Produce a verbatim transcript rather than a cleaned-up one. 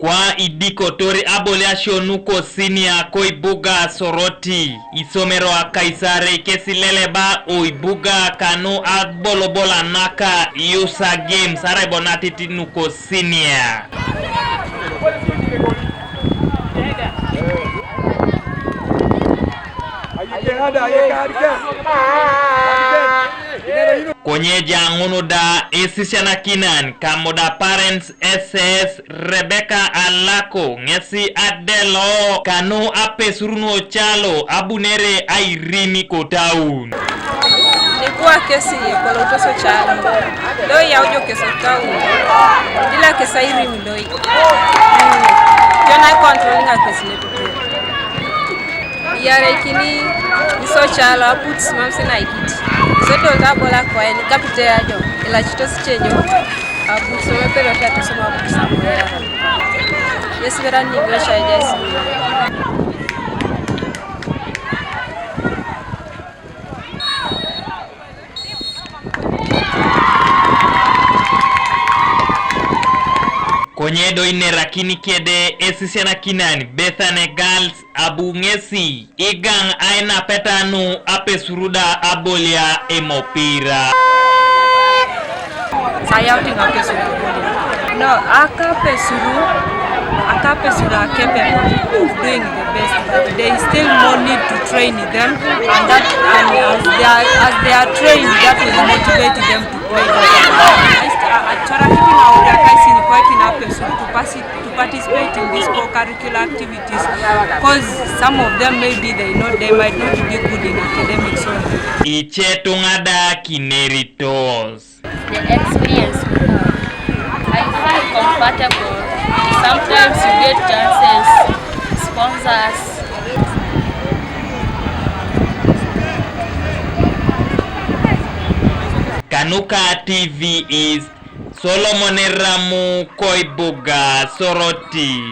Kwa idikotori aboliasio nuko sinia koibuga Soroti, isomero akaisare kesileleba oibuga kanu abolobola naka Yusa Games araibonatiti nuko sinia. Konye jang'unu da esisianakinan kamuda parents S S Rebecca Alako ng'esi adelo kanu apesurun ocalo abunere airimi kotaun. Nikuwa kesi ekoloutos ocalo, do iyau jo kesi otaun, dila kesi airimi doi. Jona ikontrol ng'a kesi letutu. Iyareikini isocalo aputis mam sinaikit. Isedol tabol akoen kapite ajo ilachitos chejo aputis mam epedote atosoma aputis amoyara. Yesiberan ningo shaijaisi. Konye do inerakini kede esisianakinan Bethany Girls abu ng'esi igang' ainapeta nu apesuruda abolia emopira. Sayauting apesuru. No, akapesuru, akapesuru are capable of doing the best, but they still more need to train them, and that, and as they are, as they are trained, that will motivate them to play better. Achorakitin auria kaisin koitin apesuru to participate in these co-curricular activities, because some of them maybe they know, they might not be good in academics only. Iche tung'ada kineritos. The experience we have. I feel comfortable. Sometimes you get chances, sponsors. Kanuka T V is Solomon Eramu koibuga Soroti.